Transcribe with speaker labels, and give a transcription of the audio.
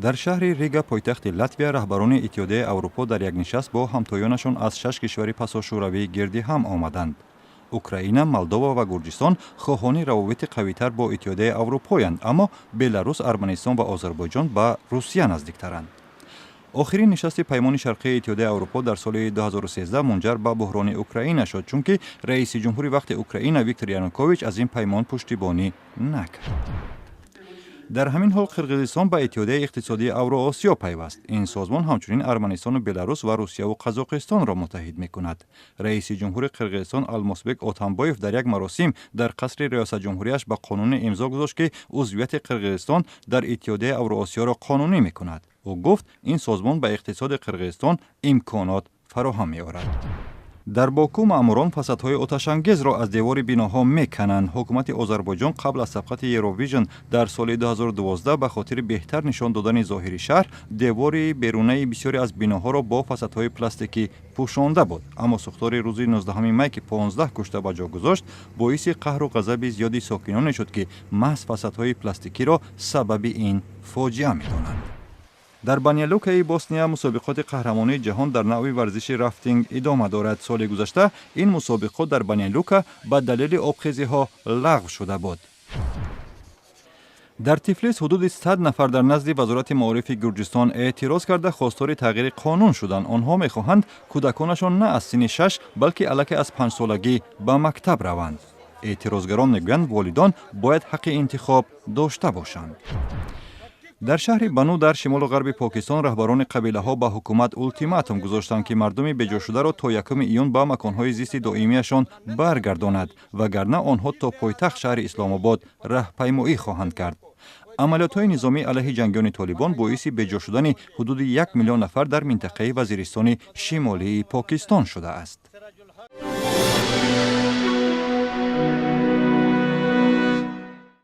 Speaker 1: Дар шаҳри Рига, пойтахти Латвия, раҳбарони Иттиҳодияи Аврупо дар як нишаст бо ҳамтоёнашон аз шаш кишвари пасошӯравӣ гирди ҳам омаданд. Украина, Молдова ва Гурҷистон хоҳони равобити қавитар бо Иттиҳодияи Аврупоянд, аммо Беларус, Арманистон ва Озарбойҷон ба Русия наздиктаранд. Охирин нишасти Паймони Шарқии Иттиҳодияи Аврупо дар соли 2013 мунҷар ба буҳрони Украина шуд, чунки раиси ҷумҳури вақти Украина Виктор Янукович аз ин паймон пуштибонӣ накард. Дар ҳамин ҳол, Қирғизистон ба Иттиҳодияи иқтисодии Авроосиё пайваст. Ин созмон ҳамчунин Арманистону Беларус ва Русияву Қазоқистонро муттаҳид мекунад. Раиси ҷумҳури Қирғизистон Алмосбек Отамбоев дар як маросим дар қасри риёсатҷумҳурияш ба қонуне имзо гузошт, ки узвияти Қирғизистон дар Иттиҳодияи Авроосиёро қонунӣ мекунад. Ӯ гуфт, ин созмон ба иқтисоди Қирғизистон имконот фароҳам меорад. Дар Боку маъмурон фасадҳои оташангезро аз девори биноҳо мекананд. Ҳукумати Озарбойҷон қабл аз сабқати Евровижн дар соли 2012 ба хотири беҳтар нишон додани зоҳири шаҳр девори берунаи бисёре аз биноҳоро бо фасадҳои пластикӣ пӯшонда буд. Аммо сӯхтори рӯзи 19 май, ки 15 кушта ба ҷо гузошт, боиси қаҳру ғазаби зиёди сокиноне шуд, ки маҳз фасадҳои пластикиро сабаби ин фоҷиа медонанд. Дар Банялукаи Босния мусобиқоти қаҳрамонии ҷаҳон дар навъи варзиши рафтинг идома дорад. Соли гузашта ин мусобиқот дар Банялука ба далели обхезиҳо лағв шуда буд. Дар Тифлис ҳудуди 100 нафар дар назди Вазорати маорифи Гурҷистон эътироз карда, хостори тағйири қонун шуданд. Онҳо мехоҳанд, кӯдаконашон на аз синни 6, балки аллакай аз 5-солагӣ ба мактаб раванд. Эътирозгарон мегӯянд, волидон бояд ҳаққи интихоб дошта бошанд. Дар шаҳри Бану дар шимолу ғарби Покистон раҳбарони қабилаҳо ба ҳукумат ултиматум гузоштанд, ки мардуми беҷошударо то 1 июн ба маконҳои зисти доимияшон баргардонад, вагарна онҳо то пойтахт, шаҳри Исломобод, раҳпаймоӣ хоҳанд кард. Амалиётҳои низомӣ алайҳи ҷангиёни Толибон боиси беҷо шудани ҳудуди 1 миллион нафар дар минтақаи Вазиристони Шимолии Покистон шудааст.